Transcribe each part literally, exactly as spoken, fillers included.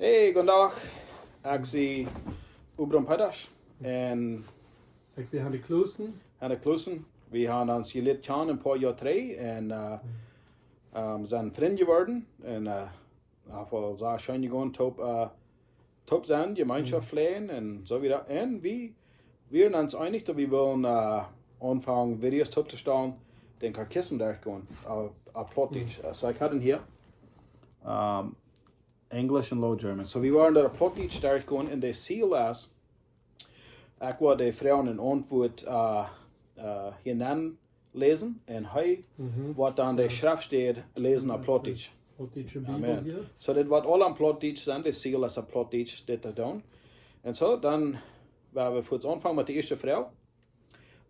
Hey, goondach. Ekj sie Ubram Pedasch. En ekj sie Hanne Kloosen. Hanne Kloosen. Wie haben ons jelieet kjanen een poa Joa trigj. En, äh, ähm, sent Frind jeworden. En, äh, haft sea scheen jegonen, toop, äh, toop sennen, Jemeenschoft fläajen en soo wieda. En wie, wie wieren ons eenich, daut wie wullen, äh, aunfangen, Videos toop to stalen, dän Katechismus derchgonen, äh, opp Plautdietsch. Äh, soo, ekj haud dän hia. Ähm, English and Low German. Soo, wie wieren doa opp Plautdietsch derchgonen en de Ziel es, ekj woa de Froag un Auntwuat, äh, äh, hia nenläsen en hee woat dan de Schreftstäd läsen opp Plautdietsch. Plautdietsche Bibel hia. Soo, dit woat aul opp Plautdietsch sennen, de Ziel es opp Plautdietsch dit to doonen. En soo, dan woa wie fuaz aunfangen met de ieeschte Froag.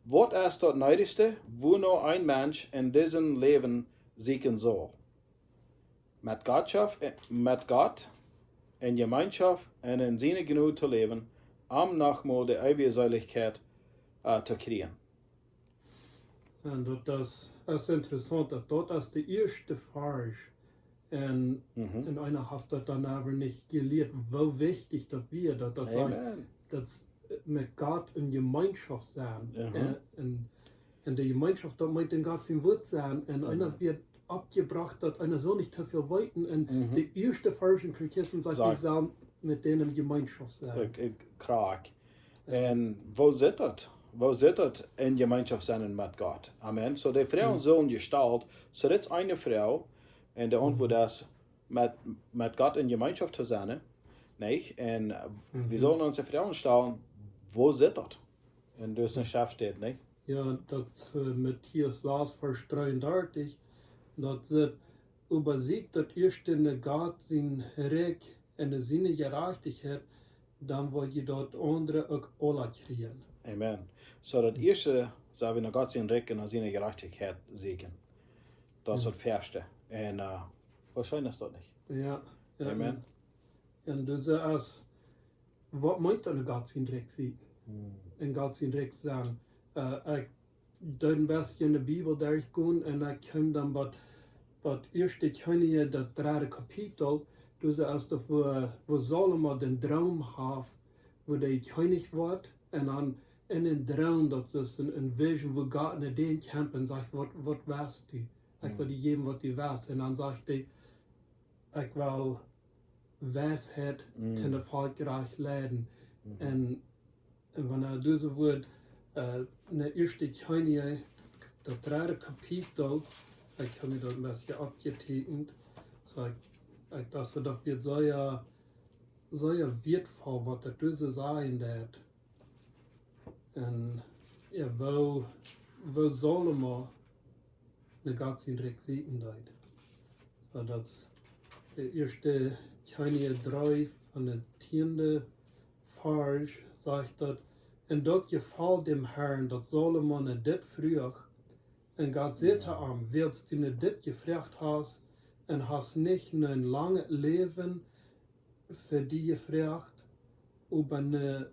Waut es daut needichste, wua no een Mensch en disem Läwen sieekjen saul? Met Gott, met Gott, en Jemeenschoft en en siene Jnod to läwen, om noch mol de eewje Seelichkjeit, äh, to kjrieen. En daut es, es interessaunt, daut daut es de ieeschte Varsch. En, en eena haft daut dan oba nich jelieet, woo wichtich daut wia, daut daut sajcht, daut met Gott en Jemeenschoft sennen. En, en, en de Jemeenschoft, daut meent en Gott sien Wuat sennen. En eena woat oppjebrocht, daut eena saul nich too väl weeten. En de ieeschte Varsch en Katechismus sajcht, wie sellen met dän en Jemeenschoft sennen. Ekj, ekj, krakjt. En woo sitt daut? Woo sitt daut en Jemeenschoft sennen met Gott? Amen. Soo, de Froagen sellen jestalt. Soo, dit es eene Froag. En de Auntwuat es, met, met Gott en Jemeenschoft to sennen, nich? En, äh, wie sellen ons de Froag stalen, woo sitt daut? En dise Schreftstäd, nich? Jo, daut, äh, Matäus sas, Varsch dreeundartich, daut sajcht: "Oba sieekjt daut ieeschte no Gott sien Rikj en no siene Jerajchtichkjeit, dan woa jie daut aundre uk aula kjrieen." Amen. Soo, daut ieeschte sell wie no Gott sien Rikj en no siene Jerajchtichkjeit sieekjen. Daut es daut ieeschte. En, äh, woo scheen es daut nich? Jo, jo. Amen. En, en dise es, waut meent dan no Gott sien Rikj sieekjen? En Gott sien Rikj sennen. Äh, ekj deed een bät en de Bibel derchgonen en ekj kjeem dan bie, bie ieeschte Kjennichs, daut dredde Kapitel, doa sajcht daut, wua, wua Salomo dän Droom haft, wua hee Kjennich woat, en dan en een Droom, daut es een, een Vision, wua Gott no dän kjemt en sajcht: "Waut, waut west du? Ekj well die jäwen, waut du west." En dan sajcht hee: "Ekj well Weisheit to daut Volkj rajcht leiden." En, en wan wie dise Wieed, äh, en ieeschte Kjennichs, daut dredde Kapitel, ekj hab mie daut een bät oppjeteakjent. Soo, ekj, ekj docht, daut wia sea, sea wieetvoll, waut daut doa sajen deed. En, jo, woo, woo Salomo no Gott sien Rikj sieekjen deed. Soo, daut es de ieeschte Kjennichs dree von de tieende Varsch, sajcht daut: "En daut jefoll däm Herrn, daut Salomo no dit fruach. En Gott säd to am: Wiels du no dit jefroacht hast, en hast nich no een langet Läwen fa die jefroacht, oba no,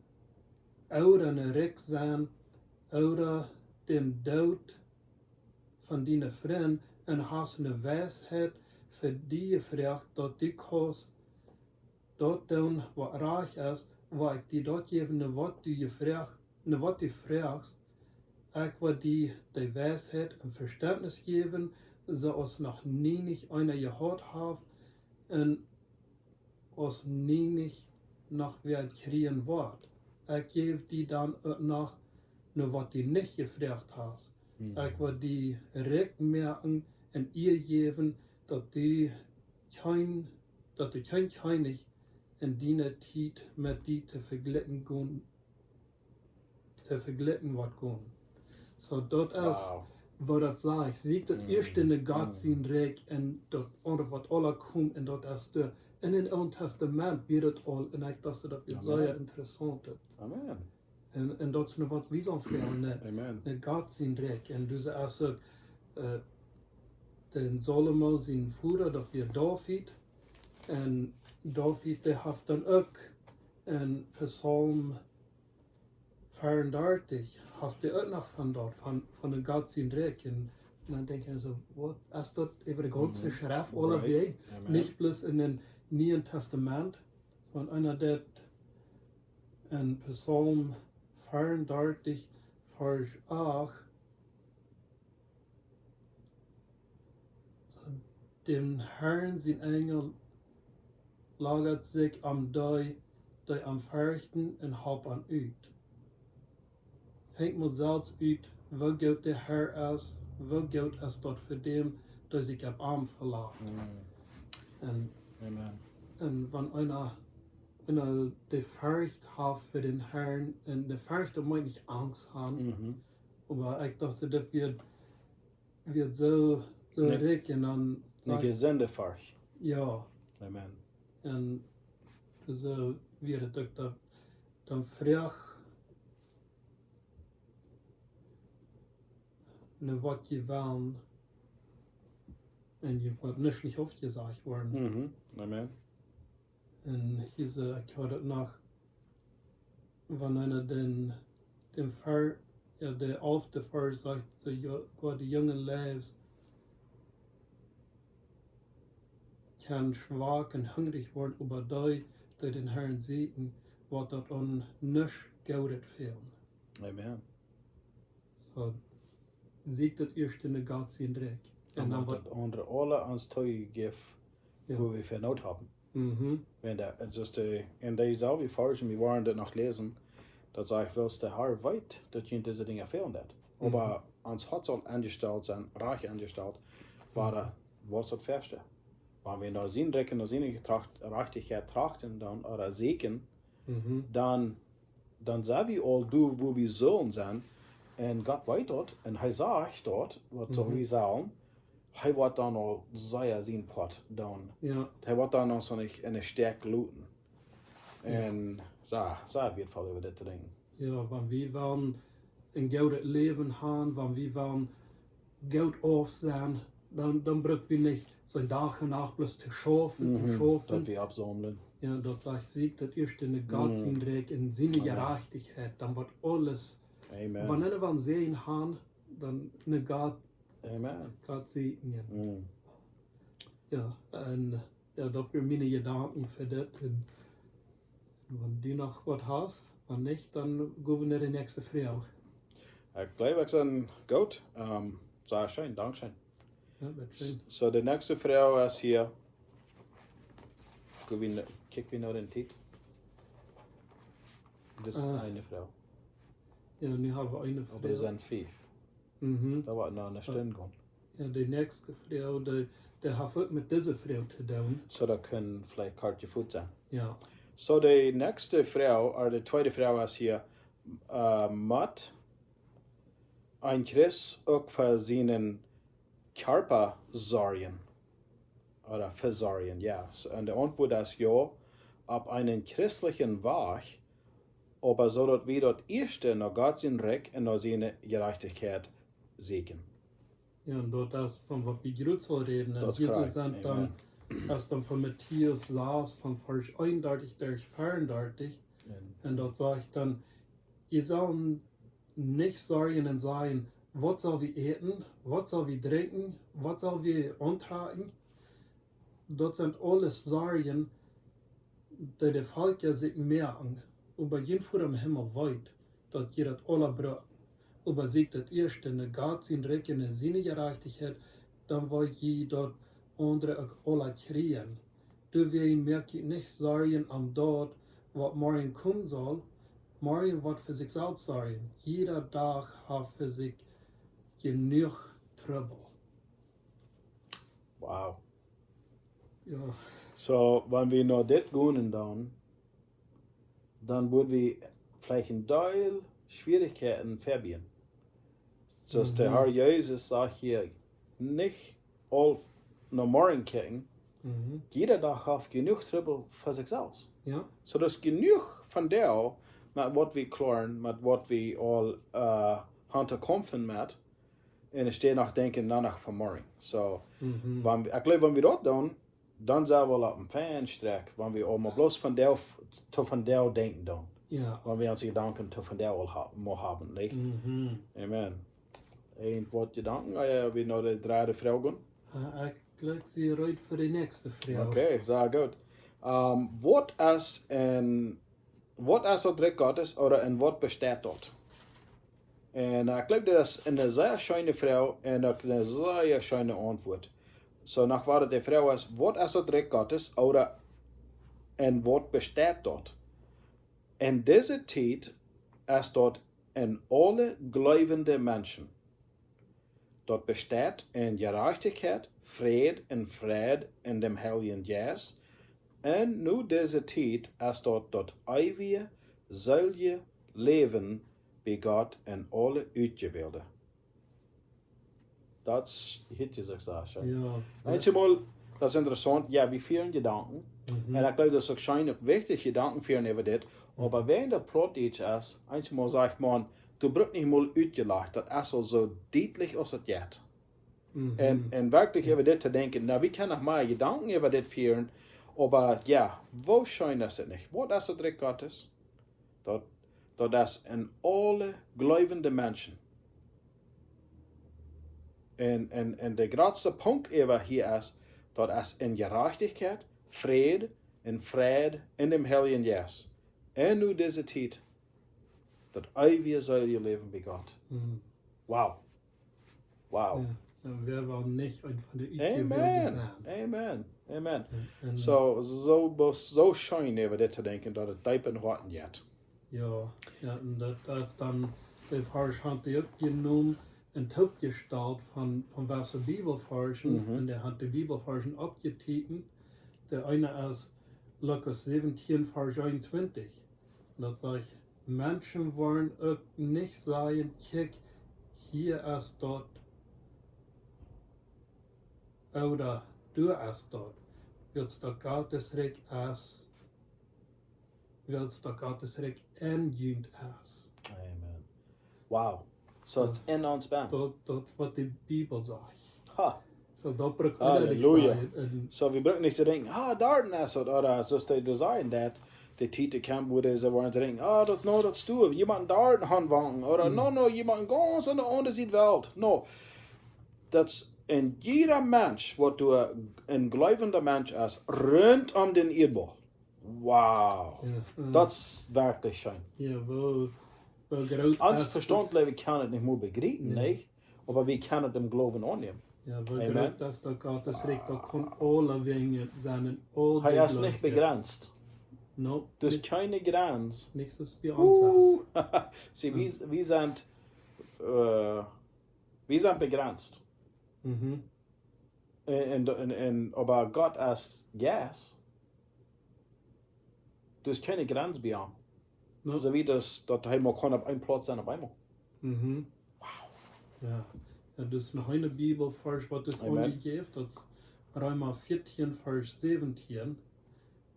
ooda no rikj sennen, ooda dän Doot von diene Frind, en hast no Weisheit fa die jefroacht, daut du kaust daut doonen, waut rajcht es, woa ekj die daut jäwen, no waut du jefroacht, no waut du froagst. Ekj woa die de Weisheit en Vestentnis jäwen, soo aus noch nie nich eena jehaut haft, en aus nie nich noch wäa kjrieen woat. Ekj jäw die dan uk noch, no waut du nich jefroacht hast. Ekj woa die rikj moaken en Iea jäwen, daut du kjeen, daut du kjeen Kjennich en diene Tiet met die to vejlikjen gonen, to vejlikjen woat gonen." Soo, daut es, woo daut sajcht, sieekjt daut ieeschte no Gott sien Rikj en daut aundre woat aula komen, en daut es de, en daut Oole Tastament wia daut aul, en ekj docht, daut wia sea interessaunt. Amen. En, en daut es nu waut wie soo väl, nä? Amen. No Gott sien Rikj. En dise es uk, äh, dän Salomo sien Voda, daut wia David. En David, dee haft dan uk en Psalm veeaundartich, haft dee uk noch von daut, von, von de Gott sien Rikj. En dan denkj ekj soo, waut es daut äwa de gaunze Schreft aulawäajen? Amen. Nich bloos en daut Niee Tastament. Wan eena daut en Psalm veeaundartich, Varsch acht, däm Herrn sien Enjel lajat sikj om dee, dee am ferchten, un halpt an ut. Finjt mau selfst ut, woo goot de Herr es, woo goot es daut fa däm, dee sikj opp am velat. Mm. Un, Amen. Un wan eena, eena de Forcht haft fa dän Herrn, un de Forcht, daut meent nich Angst haben, Mhm. oba ekj docht, daut wia, wia soo, soo Ne-, rikj un dan ne saj ekj, jesunde Forcht. Jo. Amen. Un soo wia et uk daut, dan froag ne waut jie wellen, un jie woat nuscht nich aufjesajcht woaren. Mhm. Amen. Un hia, ekj hia daut noch, wan eena dän, dän Ver-, jo, de alfte Varsch sajcht, soo, jo, wua de junge Leews kjennen schwak un hungrich woaren, oba dee, dee dän Herrn sieekjen, woat daut aun nuscht Goodet fälen. Amen. Soo, sieekjt daut ieeschte no Gott sien Rikj. Un dan woat daut aundre aules ons toojejäft, jo, wua wie fa Noot haben. Mhm. Wan de, et es de, en dee selwje Varsch, wie woaren daut noch läsen, daut sajcht, wiels de Herr weet, daut junt dise Dinja fälen deit. Oba Mhm. ons Hoat saul enjestalt sennen, rajcht enjestalt, Mhm. wua, waut es daut ieeschte? Wan wie no sien Rikj, no siene Jetracht-, Jerajchtichkjeit trachten dan, ooda sieekjen, Mhm. dan dan sent wie aul doa, wua wie sellen sennen. Un Gott weet daut. Un hee sajcht daut, waut sell Mhm. wie sellen. Hee woat dan aul sea sien Poat doonen. Jo. Hee woat dan aul soo nich enne Stich loten. Jo. Un soo, soo wieetvoll äwa dit to denkjen. Jo, wan wie wellen een goodet Läwen haben, wan wie wellen goot auf sennen, dan, dan bruck wie nich soo Dach un Nacht bloos to schaufen un Mhm, schaufen. Daut wie aufsaumlen. Jo, daut sajcht, sieekjt daut ieeschte no Gott Mhm. sien Rikj un siene Amen. Jerajchtichkjeit, dan woat aules, Amen. Wan wie wellen Säajen haben, dan no Gott, Amen. Gott sieekjen. Mhm. Jo, un Jo, daut wieren miene Jedanken fa dit. Un wan du noch waut hast, wan nich, dan go wie no de näakjste Froag. Ekj jleew, ekj sie goot. Ähm, sea scheen, dankscheen. Jo, bitte scheen. S-, soo, de näakjste Froag es hia. Go wie no, kjikj wie no de Tiet. Daut es Äh. eene Froag. Jo, nu haben wie eene Froag. Oba et sent fief. Mhm. Daut woat noch eene Ä. Stund gonen. Jo, de näakjste Froag, dee, dee haft uk met dise Froag to doonen. Soo, daut kaun veleicht kort jefoot sennen. Jo. Soo, de näakjste Froag, ooda de tweede Froag es hia, äh, mott een Christ uk fa sienen Kjarpa sorjen? Ooda vesorjen, jo. S-, un de Auntwuat es jo, opp eenen christlichen Wajch, oba soo daut wie daut ieeschte no Gott sien Rikj un no siene Jerajchtichkjeit sieekjen. Jo, un daut es von waut wie jrod aul räden. Daut es Jesus korrekt. Sajcht dan, Amen. Es dan von Matäus sas, von Varsch eenundartich derch veeaundartich. Amen. Un daut sajcht dan, jie sellen nich sorjen un sajen, waut sell wie äten, waut sell wie drinkjen, waut sell wie auntrakjen? Daut sent aules Sorjen, dee de Velkja sikj moaken, oba jun Voda em Himmel weet, daut jie daut aula brucken. Oba sieekjt daut ieeschte no Gott sien Rikj un no siene Jerajchtichkjeit, dan woa jie daut aundre uk aula kjrieen. Doawäajen moakt junt nich Sorjen om daut, waut morjen komen saul. Morjen woat fa sikj selfst sorjen. Jieda Dach haft fa sikj jenuach Trubbel. Wow. Jo. Soo, wan wie no dit gonen dan, dan woa wie veleicht een Deel Schwierichkjeiten vebieden. Soo aus de Mhm. Herr Jesus sajcht hia, nich aul no morjen kjikjen. Mhm. Jieda Dach haft jenuach Trubbel fa sikj selfst. Jo. Soo daut es jenuach vondoag met waut wie kloaren, met waut wie aul, äh, han to kjamfen met. Un ekj steit noch denkjen, no noch von morjen. Soo, Mhm. wan, ekj jleew, wan wie daut doonen, dan sent wie aul opp een fienen Strakj, wan wie aul mau bloos vondoag, to vondoag denkjen doonen. Jo. Wan wie onse Jedanken to vondoag aul ha-, mau haben, nich? Mhm. Amen. Een Wuat Jedanken, äh, wie no de dredde Froag gonen? Äh, ekj jleew, ekj sie reed fa de näakjste Froag. Okay, sea goot. Ähm, waut es een, waut es daut Rikj Gottes, ooda en waut besteit daut? Un ekj jleew, daut es eene sea scheene Froag un uk eene sea scheene Auntwuat. Soo, noch waut de Froag es, waut es daut Rikj Gottes, ooda en waut besteit daut? En dise Tiet es daut en aule gleubende Menschen. Daut besteit en Jerajchtichkjeit, Fräd un Freid en däm Heiljen Jeist. Un no dise Tiet es daut daut eewje, seelje Läwen bie Gott en aule Utjewälde. Daut es, hieet sikj soo scheen. Jo, daut Eenjemol, daut es interessaunt, jo, wie fieren Jedanken. Mhm. Un ekj jleew, daut es uk scheen, uk wichtich, Jedanken fieren äwa dit. Mhm. Oba wan daut Plautdietsch es, eenjemol sajcht maun, du brukst nich mol utjelajcht, daut es aul soo dietlich aus et jeit. Mhm. Un, un werkjlich äwa dit to denkjen, na, wie kjennen noch mea Jedanken äwa dit fieren, oba jo, woo scheen es et nich? Waut es daut Rikj Gottes? Daut, daut es en aule gleubende Menschen. Un, un, un de jratste Punkt äwa hia es, daut es en Jerajchtichkjeit, Fräd un Freid en däm Heiljen Jeist. Un no dise Tiet, daut eewje seelje Läwen bie Gott. Mhm. Wow. Wow. Jo, dan woa wie nich eent von de Utjewälde sennen. Amen. Amen. Amen. Jo, un Soo, soo, soo scheen äwa dit to denkjen, daut et deep em Hoat jeit. Jo, jo, un daut es dan, de Varsch haft hee uk jenomen un toopjestalt von, von waut fa Bibelvarschen, Mhm. un hee haft de Bibelvarschen oppjeteakjent. De eene es Lukas säwentieen, Varsch eenuntwintich. Daut sajcht, Menschen woaren uk nich sajen, kjikj, hia es daut, ooda doa es daut, wiels daut Gottes Rikj es, wiels daut Gottes Rikj en junt es. Amen. Wow. Soo, Jo. et es en ons benn. Daut, daut es waut de Bibel sajcht. Ha. Soo, daut brukt Halleluja. Sajen. Un Soo, wie bruken nich to denkjen, ah, doa es daut, ooda soo aus dee design daut, de Tiet kjemt, wua dee soo woaren denkjen, ah, daut, no, daut es doa, jie motten doa han wanken, ooda, Mhm. no, no, jie motten gaunz aun de aundre Sied Welt. No. Daut es en jieda Mensch, waut doa en gleubende Mensch es, rundom dän Ieedbaul. Wow. Jo, jo. Daut es werkjlich scheen. Jo, woo, woo groot Ons es Vestaunt, jleew ekj, kaun et nich mol bejriepen, Nä. nich? Oba wie kjennen et em Gloowen aunnämen. Jo, woo Amen. groot es daut Gottes Rikj, daut kaun aule Dinja sennen, aul Hee de es nich Gläubje. bejrenst. No, Doa es nich, kjeene Grenz. nix es bie ons es. Uh. See, wie, Jo. wie sent, äh, wie sent bejrenst. Mhm. Un, un, un, un, oba Gott es Jeist, doa es kjeene Grenz bie am. No. Soo aus daut, daut hee mau kaun opp een Plauz sennen opp eemol. Mhm. Wow. Jo. Jo, doa es noch een Bibelvarsch, waut es Amen. aunjejäft, daut es Reema vieetieen, Varsch säwentieen.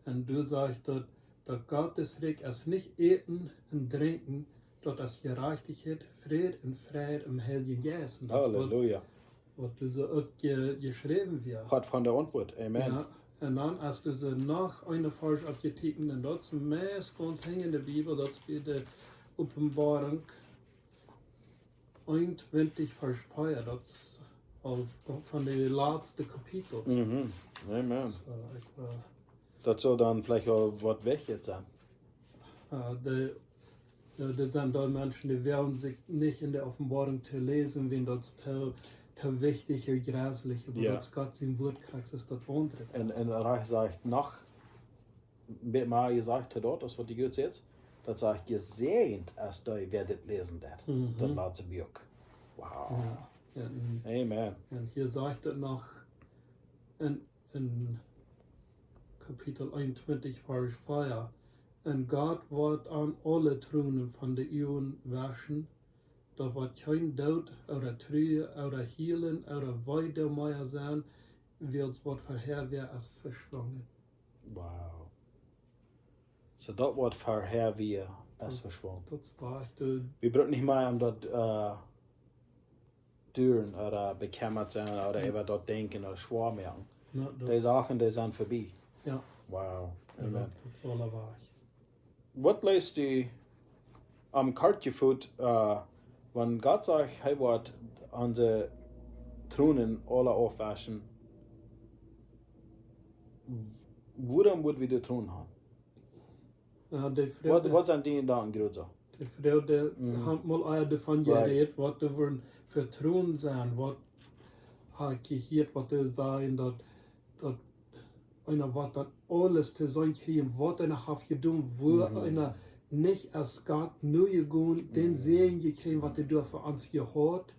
Un doa sajcht daut, daut Gottes Rikj es nich Äten un Drinkjen, daut es Jerajchtichkjeit, Fräd un Freid em Heiljen Jeist. Un daut es waut, Halleluja. waut doa soo uk je-, jeschräwen woat. Hoat von de Auntwuat. Amen. Jo, un dan, aus du soo noch een Varsch oppjeteakjent, un daut es meist gaunz hinjen de Bibel, daut es bie de Openboarunk eenuntwintich, Varsch vea, daut es aul von de latste Kapitels. Mhm. Amen. Soo, ekj, äh, Daut saul dan veleicht aul waut wajch sennen. äh, de, äh, doa sent doa Menschen, dee wellen sikj nich en de Openboarunk to läsen, wiels daut es too, too wichtich un jreslich, oba Jo. daut es Gott sien Wuat, krakjt soo aus daut aundre Un, es. un hee sajcht noch, bät mea jesajcht haft daut, aus waut du jrod sajchst, daut sajcht, jesäajent es dee, wäa dit läsen deit. Mhm. Daut latste Buak. Wow. Jo, jo, un, Amen. un hia sajcht et noch en, en Kapitel eenuntwintich, Varsch vea: Un Gott woat an aule Tronen von de Uagen wauschen, doa woat kjeen Doot ooda Trua ooda Hielen ooda Wee doa mea sennen, wiels waut verhäa wia es veschwungen. Wow. Soo daut waut verhäa wia es Daut, veschwungen. daut es woa, ekj, äh, Wie bruken nich mea om daut, äh, duren ooda bekjemmat sennen ooda Mm. äwa daut denkjen ooda schwoa moaken. No, daut Dee es Sachen, dee sent verbie. Jo. Wow. Jo, Amen. daut, daut es aula wajch. Waut läst du aum Kjarkje foot, äh, wan Gott sajcht, hee woat onse Tronen aula aufwauschen? Wuarom woa wie Vetruen haben? Ja, de Waut, Froag, waut sent dee Jedanken groot soo? De Froag, dee Mhm. haben mol ea doavon Right. jerät, waut doa fa Vetruen sent, waut hab ekj jehieet, waut dee sajen, daut, daut eena waut daut aules to seenen kjrieen, waut eena haft jedonen, woo Mhm. eena nich aus Gott nu jegonen, dän Mhm. Säajen jekjräajen, waut hee doa fa ons jehaut.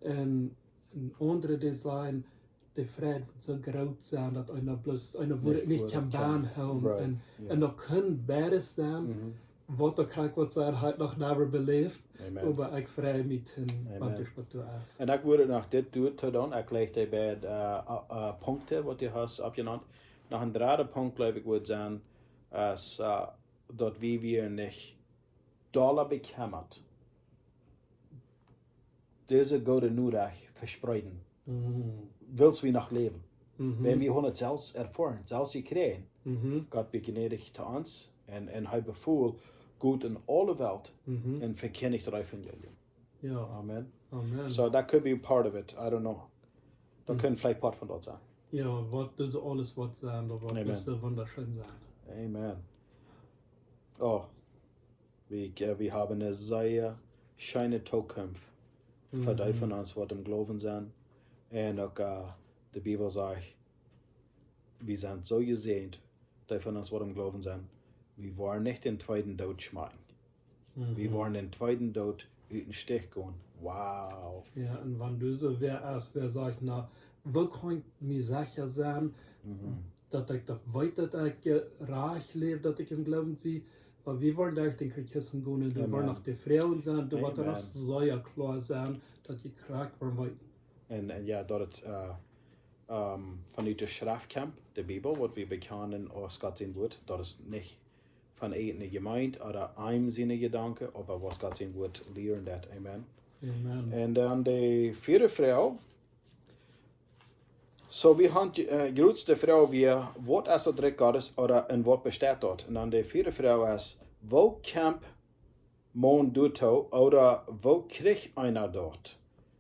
Un, un aundre, dee sajen, de Freid woat soo groot sennen, daut eena bloos, eena woat Nich nich woat kjennen kjennen. Baan hoolen. Right. Un, Ja. un daut kaun beides sennen, Mhm. waut doa krakjt waut sent, hab ekj noch never beläft, Amen. oba ekj frei mie to, Amen. waut doa, waut doa es. Un ekj wudd noch dit doa to doonen, ekj leg dee beid, äh, äh, äh, Punkten, waut du hast oppjenant. Noch een dredda Punkt, jleew ekj, wudd sennen, es, äh, daut wie wieren nich dolla bekjemmat dise goode Norecht vespreeden, Mhm. wiels wie noch läwen. Mhm. Wan wie haben daut selfst erfoaren, selfst jekjräajen, Mhm. Gott wia jnädich to ons un, un hee befool, "Got en aule Welt Mhm. un vekjindich daut Evangelium." Ja. Amen. Amen. So that could be part of it. I don't know. Daut Mhm. kunn veleicht Poat von daut sennen. Ja, waut, daut es aules waut sennen, daut woat Amen. Bloos soo wundascheen sennen. Amen. Oh, wie, äh, wie haben eene sea scheene Tookunft fa dee Mhm. von ons, waut em Gloowen sent. Un uk, äh, de Bibel sajcht, wie sent soo jesäajent, dee von ons, waut em Gloowen sent. Wie woaren nich dän tweeden Doot schmakjen. Wie Mhm. woaren dän tweeden Doot ut dän Stich gonen. Wow. Ja, un wan du soo wäa es, wäa sajcht, na, woo kaun ekj mie secha sennen, Mhm. daut ekj daut weet, daut ekj, äh, rajcht läw, daut ekj em Gloowen sie, wiels wie woaren derch dän Katechismus gonen, un doa woaren Amen. noch de Froagen sennen, doa woat Amen. Aules sea kloa sennen, daut jie krakjt woaren weeten. Un, un jo, daut et, äh, ähm, von de Schreft kjemt, de Bibel, waut wie bekjanen aus Gott sien Wuat, daut es nich von eene Jemeent ooda eenem siene Jedanken, oba waut Gott sien Wuat lieet daut. Amen. Amen. Un dan de vieede Froag. So, wie haben, äh, grootste Froag wia, waut es daut Rikj Gottes ooda en waut besteit daut? Un dan de vieede Froag es, woo kjemt maun doatoo, ooda woo kjricht eena daut?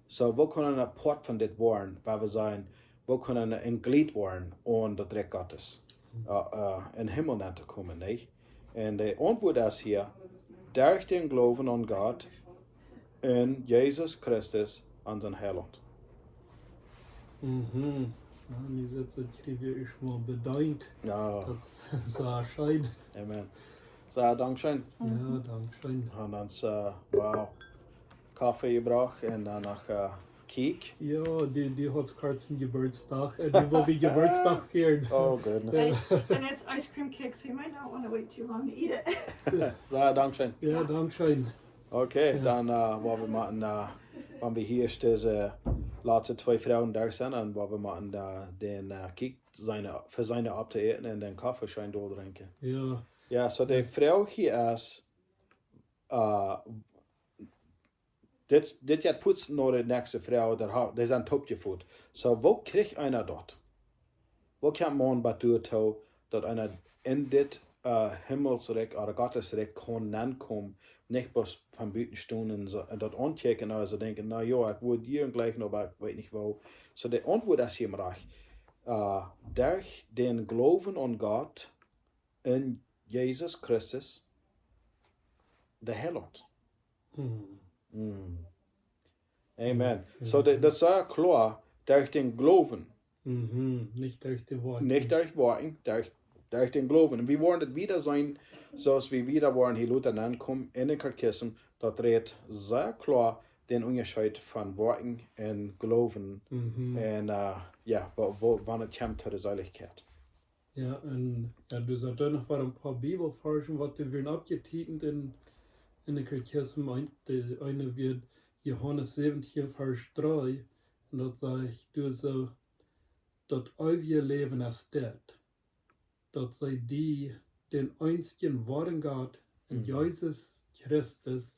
So, woo kaun eena Poat von dit woaren, wua wie sajen, woo kaun eena een Jlitt woaren aun daut Rikj Gottes, äh, äh, em Himmel auntokomen, nich? Un de Auntwuat es hia, derch dän Gloowen aun Gott un Jesus Christus, onsen Heilaunt. Mhm. Jo, nu sent see hia wada eemol bedeent. Jo. Daut es sea scheen. Amen. So, dankscheen. Jo, dankscheen. Un dan, äh, wow. Koffe jebrocht un dan noch, äh, Cake. Jo, dee, dee haud kort Jeburtsdach. Un dee well dän Jeburtsdach fieren. Oh, goodness. And, and it's ice cream cake, so you might not wanna wait too long to eat it. So, dankscheen. Jo, dankscheen. Okay, Jo. dan, äh, woa wie moaken, äh, wan wie hia dise latste twee Froagen derch sent, dan woa wie moaken, äh, dän, äh, Cake seene, fa siene opptoäten un dän Koffe scheen doa drinkjen. Jo. Jo, so de Froag hia es, äh, dit, dit jeit fuaz no de näakjste Froag, daut ha-, dee sent toopjefoot. So, woo kjricht eena daut? Woo kjemt maun bat doatoo, daut eena en dit, äh, Himmelsrikj ooda Gottes Rikj kaun nenkomen, nich bloos von buten stonen un soo, un daut aunkjikjen, un soo denkjen, na jo, ekj wudd hia jlikj, oba ekj weet nich woo. So, de Auntwuat es hia mau, äh, derch dän Gloowen aun Gott un Jesus Christus, de Heilaunt. Mhm. Mm. Amen. Mhm. So, de, daut es sea kloa, derch dän Gloowen. Mhm. Nich derch de Woakjen. Nich derch Woakjen, derch, derch dän Gloowen. Un wie woaren daut wada seenen, soo aus wie wada woaren hia lota aunkomen en dän Katechismus, daut rät sea kloa dän Unjascheet von Woakjen un Gloowen. Mhm. Un, äh, jo, woo, woo, wan et kjemt to de Seelichkjeit. Jo, un, jo, du sajchst dan noch wada een poa Bibelvarsch, waut wie wieren oppjeteekjent en, en dän Katechismus, een, de eene wia Johanes säwentieen, Varsch dree, un daut sajcht doa soo, daut eewje Läwen es dit, daut see die, dän eensjen woaren Gott, un Mhm. Jesus Christus,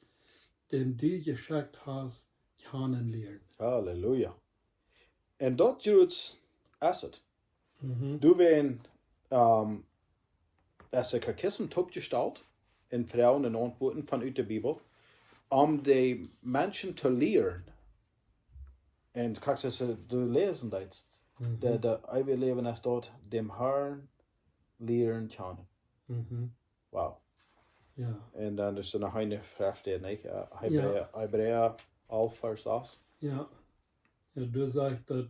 dän du jeschekjt hast, kjanen lieren. Halleluja. Un daut, Jules, es et. Mhm. Doa wieren, ähm, es de Katechismus toopjestalt en Froagen un Auntwuaten von ut de Bibel, om de Menschen to lieren. Un krakjt soo aus du läsen deist, Mhm. daut, daut eewje Läwen es daut, däm Herrn lieren kjennen. Mhm. Wow. Jo. Un dan es doa noch eene Schreft, nich? Äh, Hebräa, Hebräa alf, Varsch sas. Jo. Jo, doa sajcht daut,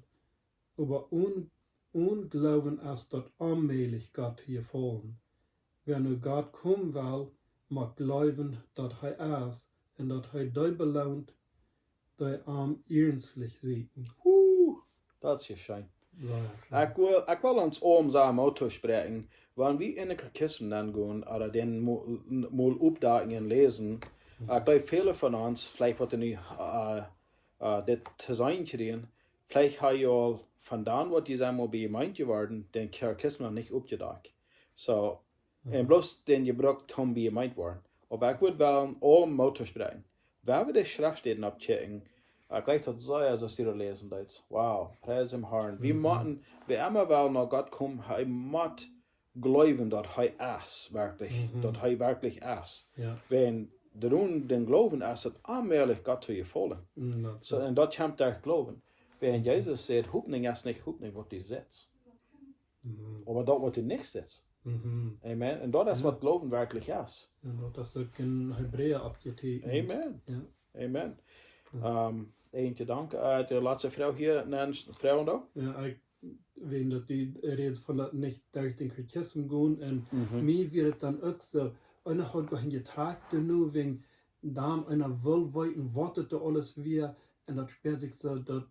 oba onen, onen Gloowen es daut onmäajlich, Gott to jefaulen. Wäa no Gott komen well, mott jleewen, daut hee es, un daut hee dee beloont, dee am iernstlich sieekjen. Huh, daut es scheen. Sea scheen. Ekj well, ekj well ons aula Moot toospräakjen, wan wie en de Katechismus gonen, ooda dän mo-, mol oppdakjen un läsen. Mhm. Ekj jleew, väle von ons, veleicht waut nu, äh, äh, dit to seenen kjrieen, veleicht ha jie aul von dan, waut jie sent mol bie Jemeent jeworden, dän Katechismus noch nich oppjedakjt. So, un Mhm. bloos dän jebrukt toom bie Jemeent woaren. Oba ekj wudd well aula Moot toospräakjen. Wan wie de Schreftstäden oppkjikjen, ekj jleew daut soo, aus du daut läsen deist. Wow, pries däm Harn. Wie Mhm. motten, wäa emma well no Gott komen, hee mott jleewen, daut hee es, werkjlich, Mhm. daut hee werkjlich es. Jo. Wan onen dän Gloowen es daut onmäajlich, Gott to jefaulen. Mm, daut So, es un daut kjemt derch Gloowen. Wan Mhm. Jesus sajcht, Hopninj es nich Hopninj, waut du sitst. Mhm. Oba daut, waut du nich sitst. Mhm. Amen. Un daut es Jo. waut Gloowen werkjlich es. Un daut es uk en Hebräa oppjeteekjent. Amen. Jo. Amen. Jo. Ähm, een Jedanke, äh, de latste Froag hia, ne, Froag doa? Jo, ekj weet daut du rätst von daut nich derch dän Katechismus gonen, un Mhm. mie wia daut dan uk soo, eena haud goa kjeen Jetrakt nu, wäajen dan eena well weeten, waut daut aules wia, un daut späat sikj soo, daut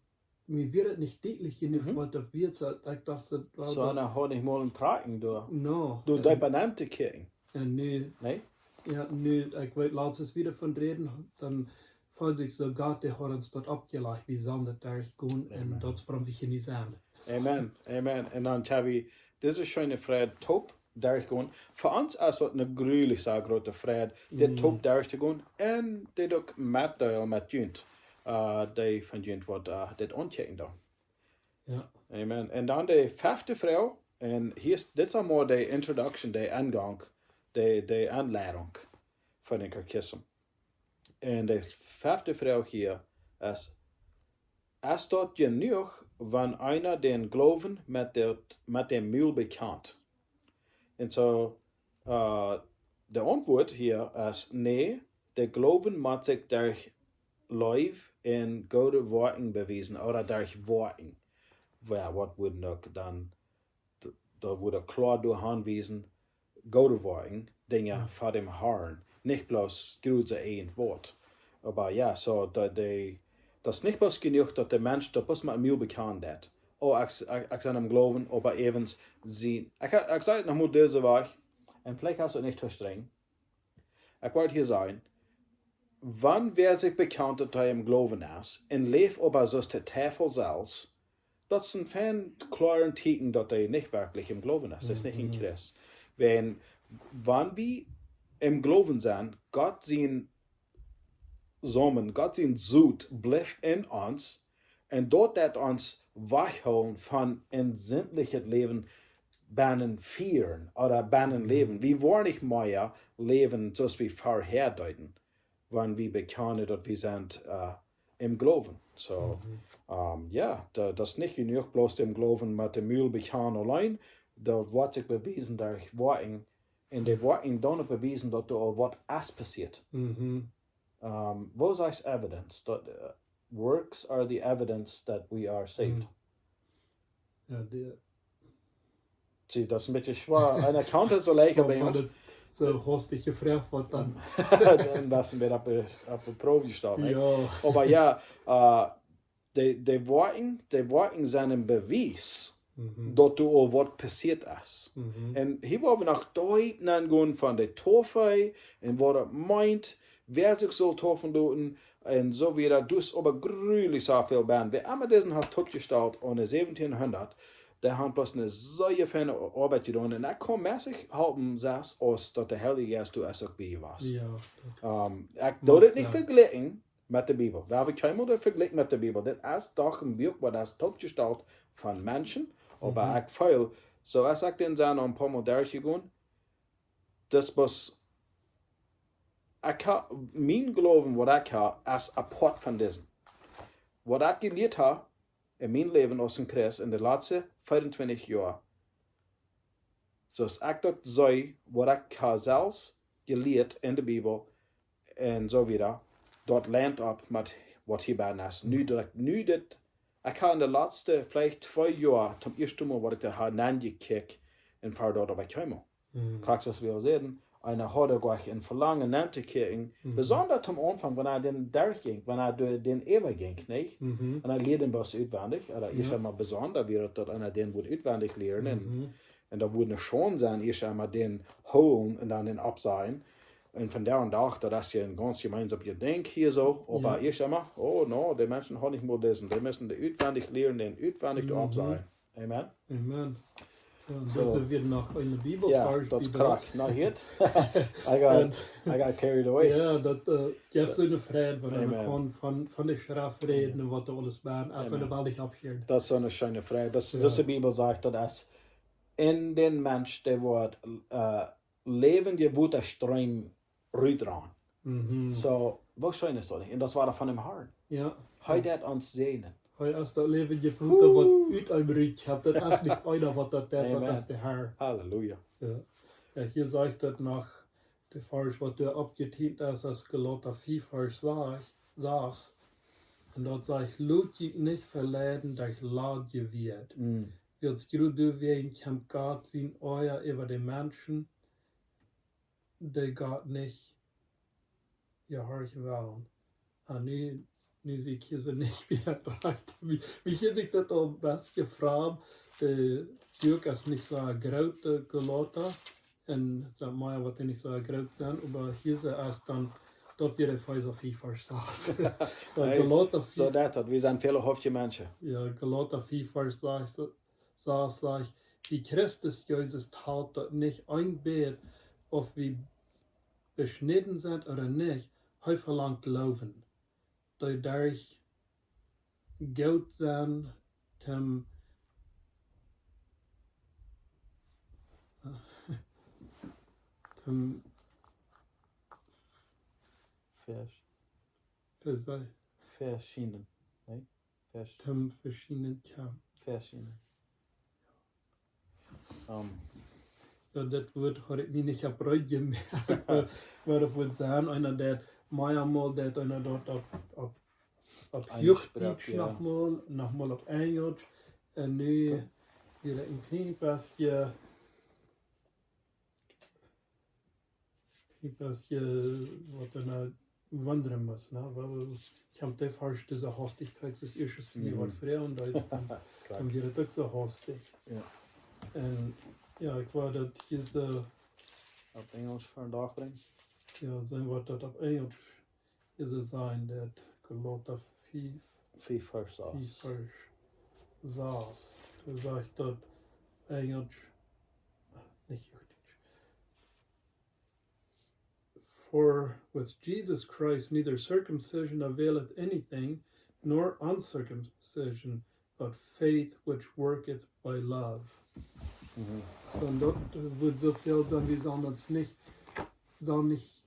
mie wia daut nich dietlich jenuach, Mhm. waut daut wia, soo, ekj docht, daut wia So, daut na, haud nich mol een Traken doa. No, Doa un, deep aun to kjikjen. un nu, Nä? jo, nu, ekj weet, latst aus wie doavon räden, dan feeld sikj soo, Gott, dee haud ons daut oppjelajcht, wie sellen daut derchgonen, un Amen. daut es wuarom wie hia nu sent. Amen, amen. Un dan, Xavi, dise scheene Freid toop derchgonen. Fa ons es daut eene grulich sea groote Freid, dit Mm. toop derchtogonen un dit uk met de, met junt, äh, dee von junt waut, äh, dit aunkjikjen doonen. Jo. Amen. Un dan de fefte Froag, un hia es, dit es aul mau de introduction, de Engank, de, de Enleidunk von dän Katechismus. Un de fefte Froag hia es, es daut jenuach, wan eena dän Gloowen met daut, met däm Mul bekjant? Un soo, äh, de Auntwuat hia es nä, de Gloowen mott sikj derch Leew un goode Woakjen bewiesen, ooda derch Woakjen. Jo, waut wudd uk dan, d-, daut wudd kloa doaraun wiesen, goode Woakjen, Dinja Jo. fa däm Harn, nich bloos groote Eenwuat. Oba jo, soo, daut de, daut es nich bloos jenuach, daut de Mensch daut bloos met däm Mul bekjanen deit. Oh, ekj, ekj, ekj sie em Gloowen, oba äwent sien, ekj, ekj saj et noch mol dise Wäaj, un veleicht es et nich too strenj. Ekj wull hia sajen, wan wäa sikj bekjant, daut hee em Gloowen es, un läft oba soo aus de Diewel selfst, daut es een fein kloaret Tieekjen, daut hee nich werkjlich em Gloowen es. Daut es nich een Mhm. Christ. Wan, wan wie em Gloowen sent, Gott sien Somen, Gott sien Sot blift en ons, un daut deit ons wajchhoolen von een sindlichet Läwen bennen fieren ooda bennen Mhm. läwen. Wie woaren nich mea läwen, soo aus wie verhäa deeden, wan wie bekjanen, daut wie sent, äh, em Gloowen. Soo, Mhm. ähm, jo, daut, daut es nich jenuach, bloos däm Gloowen met däm Mul bekjanen auleen. Daut woat sikj bewiesen derch Woakjen. Un de Woakjen doonen bewiesen, daut doa aul waut es passieet. Mhm. Ähm, woo sajchst evidence? Daut, äh, works are the evidence that we are saved. Mhm. Jo, de See, daut es een bät schwoa. Eena kaun et soo leicht Oba bie ons. Daut soo hastich jefroacht woat dan. Dan es et wada opp de, opp de Proow jestalt, nä? Jo. Oba jo, äh, de, de Woakjen, de Woakjen sent een Bewies, Mhm. daut doa aul waut passieet es. Mhm. Un hia woa wie noch deep nengonen von de Tofee un waut daut meent, wäa sikj saul toofen loten, un soo wieda. Daut es oba grulich sea väl bennen. Wäa emma disen haft toopjestalt aun de säwentieen hundat, dee haft bloos eene sea feine Oabeit jedonen. Un ekj kaun mie nich halpen, sest aus daut de Heilje Jeist doa es uk bie jewast. Jo, daut Ähm, ekj Mag doo dit nich sennen. vejlikjen met de Bibel. Wie haben kjeenmol daut vejlikjt met de Bibel. Dit es doch een Buak, waut es toopjestalt von Menschen. Oba Mhm. ekj feel, soo aus ekj dän soo een poa Mol derchjegonen, daut es, ekj ha, mien Gloowen, waut ekj ha, es apart von disen. Waut ekj jelieet ha en mien Läwen aus een Christ en de latste vea un twintich Joa, soo aus ekj daut see, waut ekj hab selfst jelieet en de Bibel un soo wieda, daut lijnt opp met waut hia bie es. Nu daut ekj, nu dit, ekj hab en de latste, veleicht twee Joa, toom ieeschten Mol, waut ekj doa hab nenjekjikjt un ver daut opp ekj kjeem. Mhm. Krakjt soo aus wie aul säden, eena haud uk een Velangen nenjekjikjen. Mhm. Besonda aum Aunfank, wan eena dän derchjinkj, wan eena doa dän äwajinkj, nich? Mhm. Un eena lieed dän bloos utwendich, ooda ieescht emol besonda wia daut, daut eena dän wudd utwendich lieren. Un, mhm, un daut wudd ne Schoon sennen, ieescht emol dän hoolen un dan dän aufsajen. Un vondoag dän Dach, daut es je een gaunz jemeent Dinkj hia soo, oba, ja, ieescht emol, oh no, dee Menschen haben nich mol disen, dee motten dän utwendich lieren, dän utwendich, mhm, aufsajen. Amen. Amen. Jo, un soo, daut es wada noch een, jo, Bibelvarsch, daut es Bibel. Krakjt. Now hit. I got, I got carried away. Jo, daut, äh, jeft, jo, soone Freid, wan, amen, eena kaun von, von de Schreft räden, amen, un waut doa aules bie es, amen, un waut ekj hab hia. Daut es soone scheene Freid. Daut, jo, daut de Bibel sajcht, daut es en dän Mensch, dee woat, äh, läwendje Wota Streem rutrant. Mhm. Soo, woo scheen es daut nich? Un daut wia von däm Harn. Jo. Hee, jo, deed ons säajnen. Hee es daut läwendje Wota, waut, huh, ut eenem rutkjemt. Daut es nich eena, waut daut deed, daut, amen, es de Har. Halleluja. Jo. Jo, hia sajcht daut noch, de Varsch, waut doa oppjetieekjent es, es Galata fief, Varsch sas. Un daut sajcht: "Lot junt nich veleiden derch ladje Wieed. Mm. Wiels jrod doawäajen kjemt Gott siene Oaja äwa de Menschen, dee Gott nich jehorchen wellen." Un nu, nu see ekj hia soo nich wada rajcht. Mie, mie hieet sikj daut aul een bät framd. Äh, Buak es nich soo groot, äh, Galata. Un saj mau, waut nich soo groot sent, oba hia soo es dan, daut wia Efeesa fief, Varsch sas. Soo, hey, Galata fief. Soo daut, daut, wie sent väle Hoofdje Menschen. Jo, Galata fief, Varsch sas, sas sajcht: "Bie Christus Jesus talt daut nich een bät, auf wie beschnäden sent ooda nich, hee velangt Gloowen, dee derch Gott sien, toom, toom Vers-, Vers-, Verschienen, nä? Vers-, toom Verschienen kjemt." Verschienen. Ähm. Jo, daut Wuat haud ekj mie nich opp Räd jemoakt, oba, oba daut wudd sennen, eena daut, mau eemol daut eena daut opp, opp, opp Huachdietsch, jo, noch mol, noch mol opp Enjelsch. Un nu, okay, wada een kjlien bät, kjlien bät, waut eena wundren mott, nä? Wiels, ekj hab dee Varsch, dise Hastichkjeit, daut ieeschte, waut, mhm, frie un daut es dan, krakjt, dan wia daut uk soo hastich. Jo. Un jo, ekj wull daut hia soo opp Enjelsch vondoag brinjen. Jo, seenen waut daut opp Enjelsch hia soo sajcht, daut Galata fief, fief Varsch sas. Fief Varsch sas. Doa sajcht daut Enjelsch, nich Huachdietsch. "For with Jesus Christ neither circumcision availeth anything, nor uncircumcision, but faith which worketh by love." Mhm. Soo, un daut wudd soo väl sennen, wie sellen ons nich, sellen nich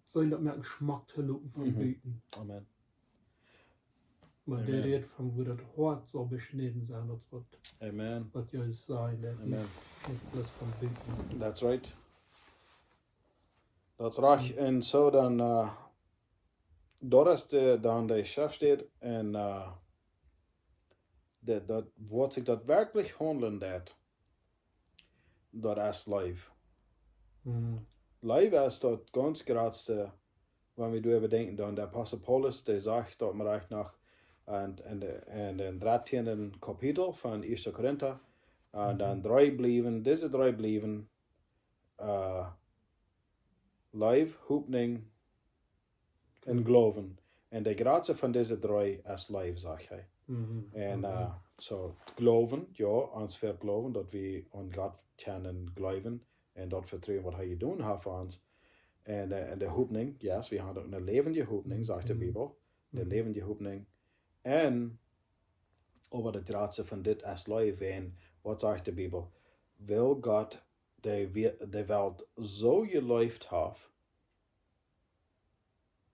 sennen daut wie schmock to loten von, mhm, buten. Amen. Oba, amen, dee rät von woo daut Hoat saul beschnäden sennen, daut waut, amen, waut Jesus sajcht, daut, amen, nich, nich bloos von buten. That's right. Daut es rajcht. Mhm. Un soo dan, äh, daut es de, dan de Schreft steit un, äh, de, daut, waut sikj daut werkjlich haundlen deit, daut es Leew. Mhm. Leew es daut gaunz jratste, wan wie doaräwa denkjen, dan de Apostel Paulus, dee sajcht daut mau rajcht noch en, en de, en dän dartieenden Kapitel von ieeschte Korinta, äh, mhm, dan dree Bliewen, dise dree Bliewen, äh, Leew, Hopninj un, mhm, Gloowen. Un de jratste von dise dree es Leew, sajcht hee. Mhm. Un, mhm, äh, soo, Gloowen, jo, ons fält Gloowen, daut wie aun Gott kjennen jleewen un daut vetruen, waut hee jedonen haft fa ons. Un, äh, un de Hopninj, yes, wie haben eene läwendje Hopninj, sajcht de, mhm, Bibel. Eene, mhm, läwendje Hopninj. Un oba daut jratste von dit es Leew, un waut sajcht de Bibel? Wiels Gott de We-, de Welt soo jeleeft haft,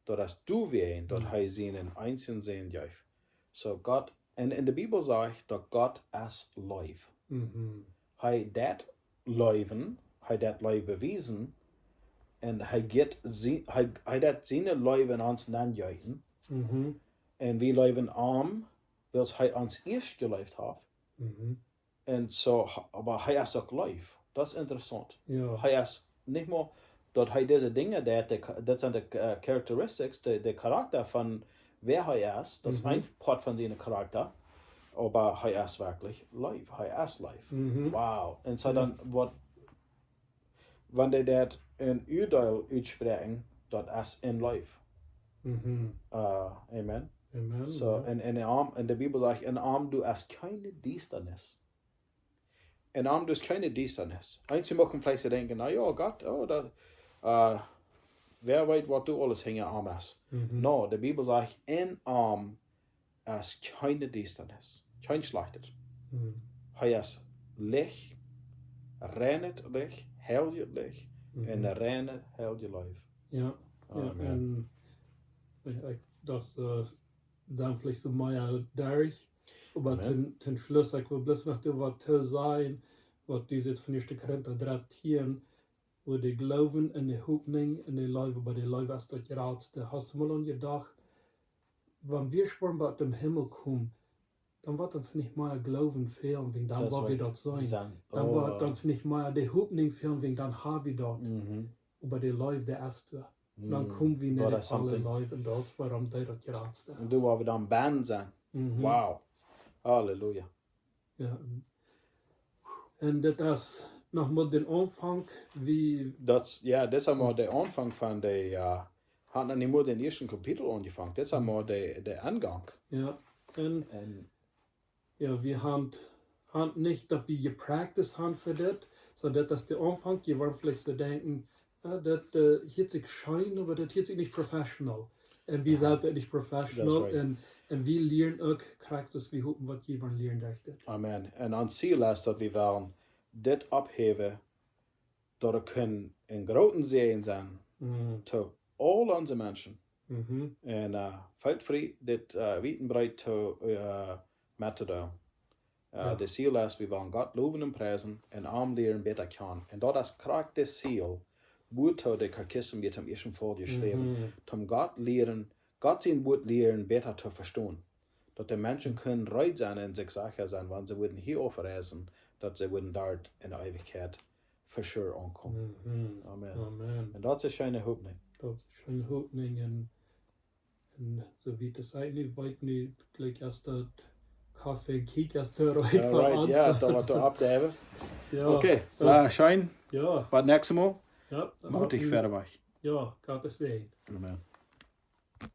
daut es doawäajen, daut, mhm, hee sienen eensjen Sän jeef. Soo Gott, un en de Bibel sajcht daut Gott es Leew. Mhm. Hee deit leewen, hee deit Leew bewiesen, un hee jeft sie-, hee, hee deit siene Leew en ons nenjeeten. Mhm. Un wie leewen am, wiels hee ons ieescht jeleeft haft. Mhm. Un soo, oba hee es uk Leew. Daut es interessaunt. Jo. Hee es nich mau daut hee dise Dinja deit, de, daut sent de, äh, characteristics, de, de Charakta von wäa hee es, daut es Mhm. een Poat von sienen Charakta, oba hee es werkjlich Leew, hee es Leew. Mhm. Wow. Un soo Jo. dan, waut, wan dee daut een Uadeel utspräakjen, daut es en Leew. Mhm. Äh, amen. Amen, Soo, jo. un, un, am, un de Bibel sajcht, en am doa es kjeene Diestanis. En am doa es kjeene Diestanis. Eenje muchten veleicht soo denkjen, na jo, Gott, oh, daut, äh, wäa weet, waut doa aules hinja am es. Mhm. No, de Bibel sajcht, en am es kjeene Diestanis, kjeen Schlajchtet. Mhm. Hee es Licht, reinet Licht, heiljet Licht, Mhm. un reine, heilje Leew. Jo, jo, Amen. un ekj, ekj, daut, äh, dan veleicht soo mea derch, oba Amen. ten, ten Schluss, ekj well bloos noch doa waut to sajen, waut du sajchst von Ieeschte Korinta dartieen, woo de Gloowen un de Hopninj un de Leew, oba de Leew es daut jratste. Hast du mol aun jedocht, wan wie schwoaren bie däm Himmel komen, dan woat ons nich mea Gloowen fälen, wiels dan Daut woa wie woat daut seenen. sennen. Dan Oh, woat wow. ons nich mea de Hopninj fälen, wiels dan ha wie daut. Mhm. Oba de Leew, dee es doa. Dan Mm, komen wie no what de is volle something? Leew un daut es wuarom dee daut jratste es. Un doa woa wie dan bennen sennen. Mhm. Wow. Halleluja. Jo. Un dit es noch mol dän Aunfank, wie Daut, jo, dit es mau de Aunfank von de, äh, haud noch nich mol dän ieeschten Kapitel aunjefongen. Dit es mau de, de Engank. Jo. Un Un jo, wie haben, haben nich daut wie jepracticed haben fa dit, soo daut es de Aunfank, jie woaren veleicht soo denkjen, jo, daut, äh, hieet sikj scheen, oba daut hieet sikj nich professional. Un wie Aha. sent uk nich professional. That's right. Un, un wie lieren uk krakjt soo aus wie hopen, waut jie woaren lieren derch dit. Amen. Un ons Ziel es, daut wie wellen dit opphäwen, daut et kaun een grooten Säajen sennen Mhm. to aul onse Menschen. Mhm. Un, äh, feelt frie dit, äh, wiet un breet to, äh, mettodeelen. Äh, Jo. De Ziel es, wie wellen Gott lowen un priesen un am lieren bäta kjanen. Un daut es krakjt de Ziel, woo de Katechismus wia tom ieeschten Mol jeschräwen. Mhm. Tom Gott lieren, Gott sien Wuat lieren bäta to vestonen. Daut de Menschen kjennen reed sennen un sikj secha sennen, wan see wudden hia aufreisen, daut see wudden doa en de Eewichkjeit for sure aunkomen. Mhm. Amen. Amen. Un daut es eene scheene Hopninj. Daut es eene scheene Hopninj un, un soo wiet aus ekj nu weet, nu jlikj aus daut Koffie un Kjikj aus daut reed All right, jo, dan woat doa opjehoowen. Jo. Okay, Jo. soo scheen. Jo. Bat näakjstet Mol. Jo, dan Moot ekj hopen, wieda wajch. Jo, Gott sien Säajen. Amen.